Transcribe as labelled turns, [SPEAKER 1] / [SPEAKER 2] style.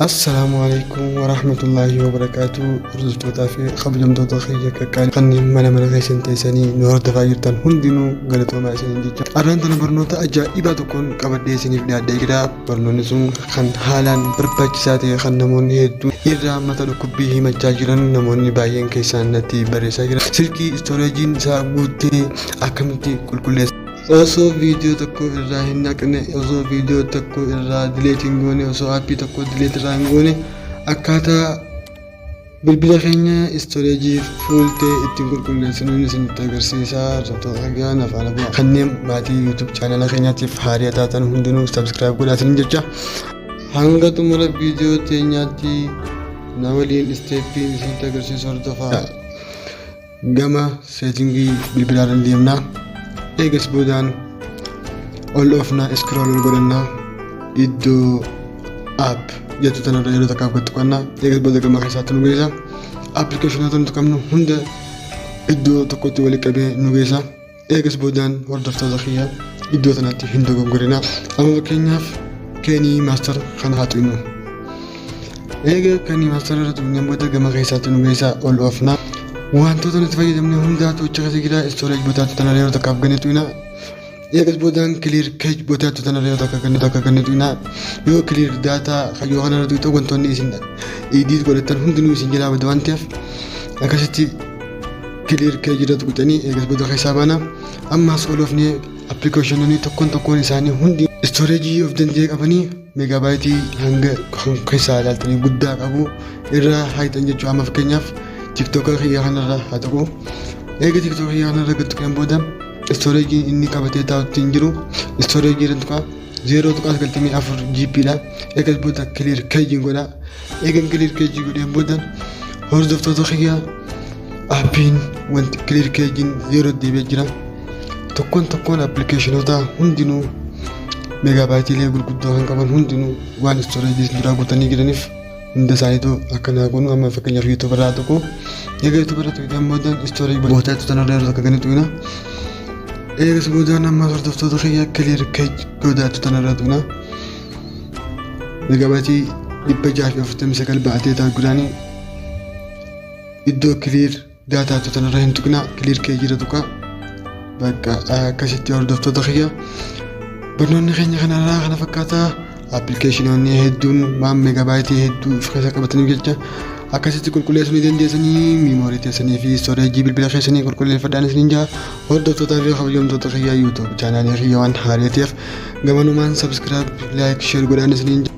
[SPEAKER 1] Assalaamu alaikum warahmatullaahi wabarakaatu. Hordoftootaa fi kabajamtoota kiyya qaqqaalii kanneen mana mana keessan teessanii nu hordofaa jirtan hundinuu, galatoomaa isiniin jecha. Arraan tana barnoota ajaa'ibaa tokkoon qabadhee isiniif dhiyaadhee jira. Barnoonni sun kan haalaan barbaachisaa ta'e, kan namoonni hedduun irraa mata dhukkubbii himachaa jiran, namoonni baay'een keessaan natti barreessaa jiran. Silkii storageiin isaa guuttee akkamitti qulqulleessa? Osoo viidiyoo tokko irraa hin naqne, osoo viidiyoo tokko irraa delete hin goone, osoo aappii tokko delete irraa hin goone, akkaataa bilbila keenya storage full ta'e ittiin qulqulleessinuun isinitti agarsiisaa. Hordoftoota kiyyaa, afaan bu'aa. Kanneen maatii YouTube chaanala keenyaatiif haaraa taatan hundinuu subscribe godhaa isiniin jecha. Hanga xumura viidiyoo teenyaatti na waliin stepiin isinitti agarsiisu hordofaa. Gama settingii bilbilaarra deemnaa. Eegas boodaan ol oofnaa, scroll ol godhannaa, iddoo app jettu tanarra yeroo takkaaf gad tuqannaa. Eegas booda gama keessaatti nu geessa. Appilikeeshinoota nuti qabnu hunda iddoo tokkotti walitti qabee nu geessa. Eegas boodaan, hordoftoota kiyya, iddoo sanatti hin dogoggorinaa. Amma fakkeenyaaf KineMaster kana haa tuqnu. Eega KineMaster irra tuqneen booda gama keessaatti nu geessa, ol oofnaa. Wantoota nuti fayyadamne hundaatu achi keessa jira. Storage boodaatu tanarra yeroo takkaaf gadi tuqna. Eegas boodaan clear cache boodaatu tanarra yeroo takka ganne takka ganne tuqna. Yoo clear data yoo kanarra tuqxu, wantoonni isin edit godhatan hundinuu isin jalaa bada waan ta'eef, akkasitti clear cache irra tuqxanii eegas booda keessaa baana. Ammaas ol oofnee appilikeeshinoonni tokkoon tokkoon isaanii hundi storage of danda'e qabanii megabyte hanga keessaa ilaaltanii guddaa qabu irraa haqxan jechuudha. Amma fakkeenyaaf TikToka kiyya kanarra haa tuqu. Eega TikToka kiyya kanarra gad tuqeen booda storageiin inni qabatee taa'utti hin jiru. Storage irra tuqaa, 0.94 GB dha. Eegas booda clear cacheiin godha. Eegan clear cache godheen booda, hordoftoota kiyya, aappiin wanti clear cacheiin zero deebi'ee jira. Tokkoon tokkoon appilikeeshinoota hundinuu megabyteiilee gurguddoo kan qaban hundinuu waan storage duraa guutanii jiraniif hunda isaaniitu akkanaa kun. Amma fakkeenyaaf YouTube irraa tokko. Eega YouTube irraa tuqxan booda storage bootaatti tanarra yeroo takka gani tuqna. Eegas boodaan amma, hordoftoota kiyya, clear cache boodaatti tanarra tuqna. Megabyte 649 ba'atee taa'u guraanii iddoo clear dataatu tanarra hin tuqna, clear cache irra tuqa. Bakka akkasitti, hordoftoota kiyya, barnoonni keenya kanarraa kana fakkaataa. Appilikeeshinoonni hedduun waan megabyte hedduu of keessa qabataniif jecha akkasitti qulqulleessuu ni dandeessanii. Memory teessanii fi storage bilbila keessanii qulqulleeffadhaan isiniin jaa. Hordoftootaa fi kabajamtoota kiyyaa, YouTube chaanaalii kiyya waan haaraa ta'eef gamanumaan subscribe, like, share godhaan isiniin jaa.